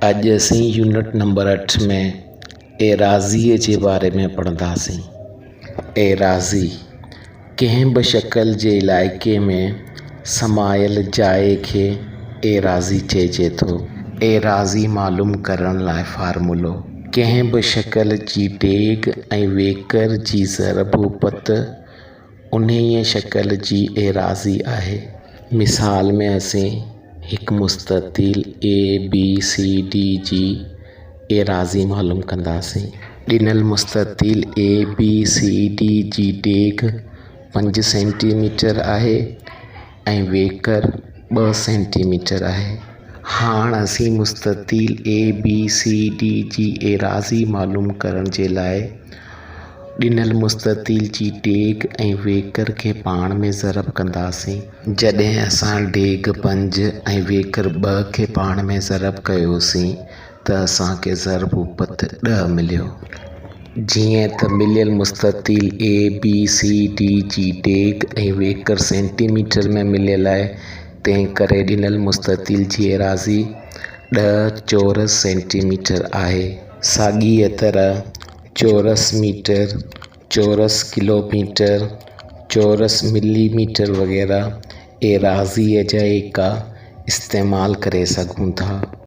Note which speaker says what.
Speaker 1: اڄ اسين unit number اٺ ۾ ايراضيء جي باري ۾ پڙهنداسين. ايراضي ڪنهن به شڪل جي علائقي ۾ سمايل جاء کي ايراضي چئجي ٿو. ايراضي معلوم ڪرڻ لاء فارمولو. ڪنهن به شڪل جي ڊيگهه ۽ ويڪر جي ضرب اپت انهيء شڪل جي ايراضي آهي. مثال ۾ اسين هڪ مستطيل اي بي سي ڊي جي ايراضي معلوم ڪنداسين. ڏنل مستطيل اي بي سي ڊي جي ڊيگهه پنج سينٽي ميٽر آهي ۽ ويڪر ٻه سينٽي ميٽر آهي. هاڻ اسين مستطيل اي بي سي ڊي جي ايراضي معلوم ڪرڻ جي لاء ڏنل مستطيل جي ڊيگهه ۽ ويڪر کي پاڻ ۾ ضرب ڪنداسين. جڏهن اسان ڊيگهه پنج ۽ ويڪر ٻه کي پاڻ ۾ ضرب ڪيوسين ته اسان کي ضرب اپت ڏهه مليو. جيئن ته مليل مستطيل اي بي سي ڊي جي ڊيگهه ۽ ويڪر سينٽي ميٽر ۾ مليل آهي، تنهن ڪري ڏنل مستطيل جي ايراضي ڏهه چورس سينٽي ميٽر آهي. ساڳيء طرح چورس ميٽر، چورس ڪلو ميٽر، چورس ملي ميٽر وغيره ايراضيء جا ايڪا استعمال ڪري سگهون ٿا.